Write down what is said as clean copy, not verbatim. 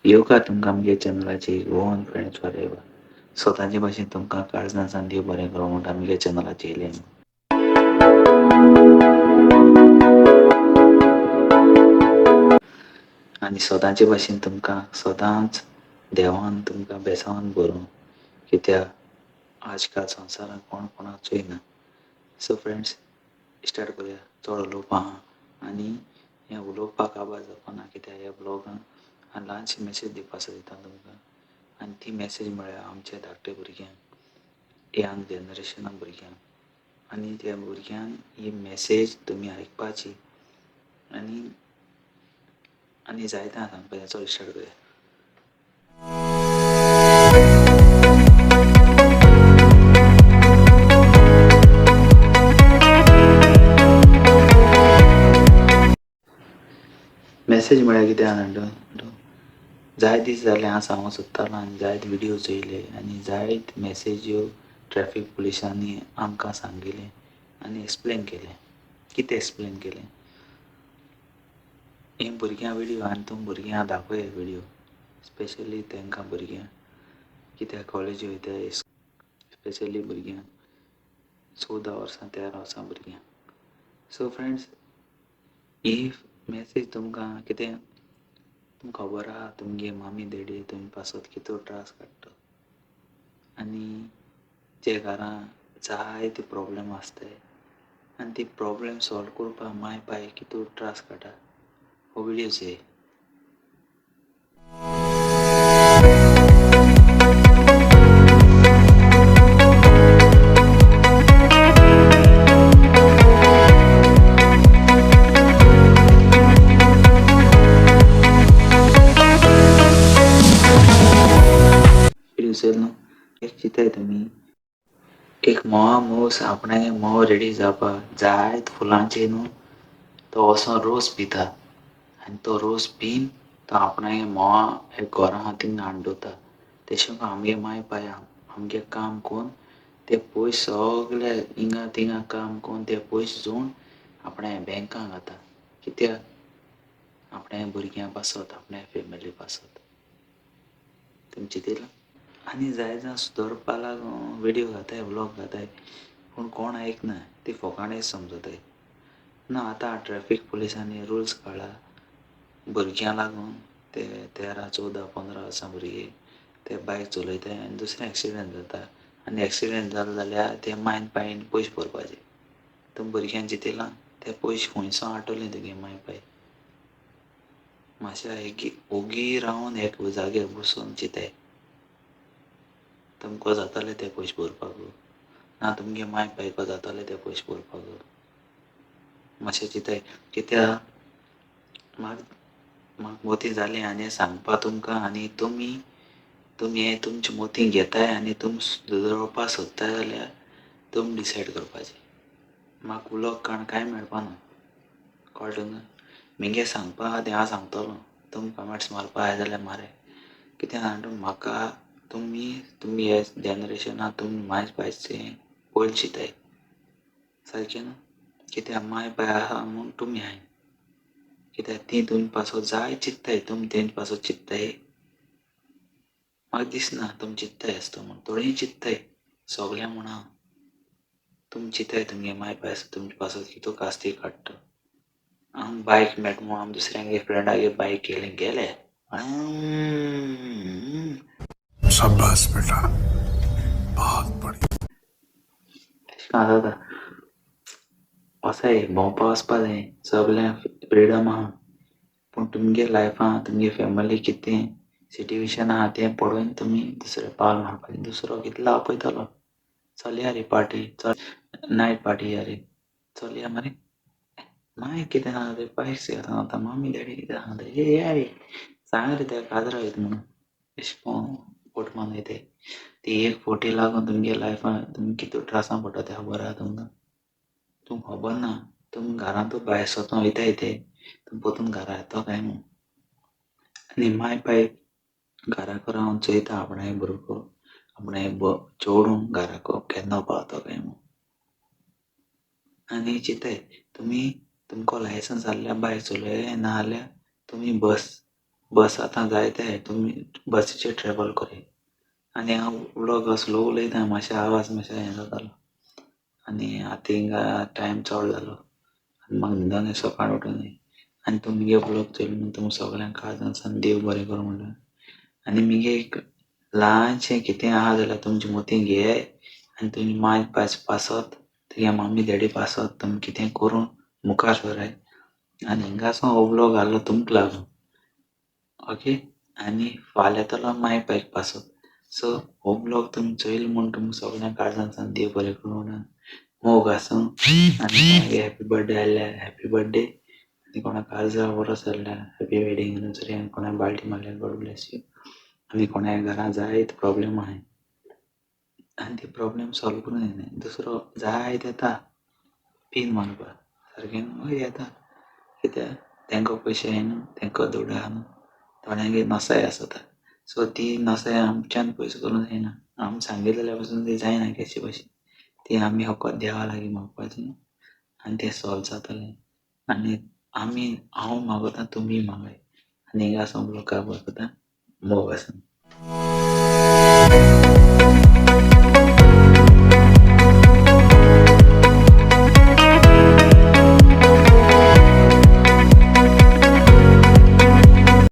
येवकार तुमकां आमगे चॅनलाचेर गोवन फ्रेंड्स फॉर एवर. स्वताचे भाशेन तुमकां काळजान सावन देव बरें करूं म्हणटा आमगे चॅनलाचेर येयलें. आनी सदांचे भाशेन तुमकां सदांच देवान तुमकां बेसावन बरोवं, कित्याक आजकाल संवसारांत कोण कोणाचोय ना. सो फ्रेंड्स स्टार्ट करुया. चड उलोवपा आहा आनी हें उलोवपाक काबार जावपा ना, कित्याक ह्या ब्लॉगान आनी ल्हानशी मॅसेज दिवपा सोदता तुमकां. आनी ती मॅसेज म्हळ्यार आमच्या धाकटे भुरग्यांक, यंग जनरेशना भुरग्यांक. आनी त्या भुरग्यांक ही मॅसेज तुमी आयकपाची आनी आनी जायते आहा सांगपाचें. चल स्टार्ट करुया. मॅसेज म्हळ्यार कितें आहा जाणा, जाय दीस जाले हांव सांगूंक सोदतालो आनी जायते विडियो चोयले आनी जायत मॅसेज्यो ट्रॅफीक पुलिसांनी आमकां सांगिल्लें आनी एक्सप्लेन केलें. कितें एक्सप्लेन केलें हे भुरग्यां विडियो आनी तुम भुरग्यांक दाखय विडियो, स्पेशली तांकां भुरग्यांक, कित्याक कॉलेजी वयता स्पेशली भुरग्यांक 14 वर्सां 13 वर्सां भुरग्यांक. सो फ्रेंड्स ही मॅसेज तुमकां कितें तुमकां खबर आहा, तुमगे मामी डॅडी तुमी पासत कितलो त्रास काडटा आनी जे घरां जायते प्रोब्लेम आसताय आनी ती प्रोब्लेम सॉल्व करपाक माय पाय कितलो त्रास काडटा हो विडियो चोय. न्हू एक चिंताय तुमी, एक म्होंवा मूस आपणागे म्होंव रेडी जावपाक जायत फुलांचे न्हू तो वचोन रोस पिता आनी तो रोस पीन तो आपणागे म्होंवा एक घरां आहा थिंगा हाडून दवरता. तेशें आमगे माय पाय आमगे काम करून ते पयशे सगळे हिंगा थिंगा काम करून ते पयशे जोडून आपणागे बँकान घाता, कित्याक आपणागे भुरग्यां पासत, आपणागे फॅमिली पासत. तुमी चिंतिलां? आनी जाय जाण सुदरपा लागून विडियो घाताय, व्लॉग घाताय, पूण कोण आयकना, ती फोकाणेच समजताय. ना आतां ट्रॅफीक पुलिसांनी रुल्स काडला भुरग्यां लागून, ते 13, 14, 15 वर्सां भुरगे ते बायक चलयताय आनी दुसरें एक्सिडेंट जाता आनी एक्सिडेंट जालो जाल्यार ते मायन पायन पयशे भरपाचे. तुमी भुरग्यांक चिंतिलां ते पयशे खुंयसावन हाडटले तुगे माय पाय? मातशें ओगी रावन एक जाग्यार बसून चिंताय, तुमकां जाताले ते पयशे भरपाक ना तुमगे माय पायक जाताले ते पयशे भरपाक? मातशें चिंताय, कित्याक म्हाका मोती जालें आनी सांगपा तुमकां. आनी तुमी तुमी हें तुमचे मोती घेताय आनी तुमी सुदरोवपा सोदताय जाल्यार तुमी डिसायड करपाचें. म्हाका उलोवप काण कांय मेळपाना, कळ्ळें तुमकां? मुगे सांगपा आहा तें हांव सांगतलो, तुमी कमेंट्स मारपा आहाय जाल्यार माराय. कित्याक जाणा म्हाका तुमी तुमी हे जनरेशनाक तुमी माय पायचें पयलीं चिंताय, सारकें न्हू? कित्याक माय पाय आहा म्हूण तुमी आहाय, कित्याक तीं तुमी पासत जाय चिंत्ताय, तुमी तेंचे पासत चिंत्ताय? म्हाका दिसना तुमी चिंत्ताय आसतो म्हूण. थोडीं चिंत्ताय, सगळें म्हूण हांव. तुमी चिंताय तुमगे माय पाय तुमचे पासत कितू कास्ती काडटा. आम बायक मेळटा म्हूण आमी दुसऱ्यांगे फ्रेंडागे बायक गेले गेले. शाबाश बेटा, बहुत बढ़िया. अशें करून जाता वचाय भोंवपा वचपा जाय, सगळें फ्रिडम आहा, पूण तुमगे लायफान तुमगे फॅमिली कितें सिट्युएशन आहा तें पळोवन तुमी दुसरें पावल मारपाचें. दुसरो कितलो आपयतलो, चल या रे पार्टी, चल नायट पार्टी या रे, चल या मरे. मागीर कितें सांगता रे, पाय सांगता मामी डॅडी कितें सांगता, ए या रे सांग रे त्या काजरा वयता म्हणून. अशें करून फोट मारून वयताय. ती एक फोटी लागून तुमगे लायफान तुमी कितू त्रासां पडटा तें खबर आहा तुमकां? तुमकां खबर ना, तुमी घरांतू भायर सोदून वयताय ते तुमी परतून घरा येता काय म्हूण. आनी माय पाय घराक रावन चोयता आपणागे भुरगो आपणागे चेडूं घराक केन्ना पावता काय म्हूण. आनी चिंताय तुमी, तुमकां लायसन्स आहल्यार बायक चलय, ना जाल्यार तुमी बस बस आतां जायते तुमी बसीचेर ट्रॅवल कोराय. आनी हांव व्लॉग स्लो उलयता, मातशें आवाज मातशें हें जातालो. आनी आतां हिंगा टायम चड जालो आनी म्हाका न्हिदोन सकाळ उठून. आनी तुमी मुगे व्लॉग चोयले म्हूण तुमकां सगळ्यांक काळजान सावन देव बरें करूं म्हणटा. आनी मुगे एक ल्हानशें कितें आहा जाल्यार तुमचे मतीं घेयाय आनी तुमचे माय पास पासत, तुगे मम्मी डॅडी पासत तुमी कितें करून मुखार सराय. आनी हिंगासून हो व्लॉग आहलो तुमकां लागून, ओके. आनी फाल्यां येतलो माय पायक पासत. सो हो व्लॉग तुमी चोयलो म्हूण तुमकां सगळ्यांक काळजान सावन देव बरें करूं म्हणटा. मोग आसूं. आनी कोणागे हॅप्पी बर्थडे आसल्यार हॅप्पी बर्थडे, आनी कोणाक काजार वरोस जाल्यार हॅप्पी वेडींग एनिवर्सरी, आनी कोणाक बाळटी मारल्यार गॉड ब्लेस you. आनी कोणाय घरां जायत प्रोब्लेम आहाय आनी ते प्रोब्लेम सॉल्व करून जायना, दुसरो जायत येता पीन मारपाक सारकें न्हू, हय येता, कित्याक तेंकां पयशे आहाय न्हू, तेंकां दुडू आहा न्हू, थोड्यांगे नसाय आसता. सो ती नसाय आमच्यान पयस करूंक जायना, आमी सांगिल्लें जाल्यार पसून ती जायना केशे भशेन, ती आमी फकत देवा लागीं मागपाचें आनी तें सॉल्व जातलें. आनी आमी हांव मागता, तुमी मागाय. आनी हिंगा सोंपलो काबार कोता. मोग आसूं.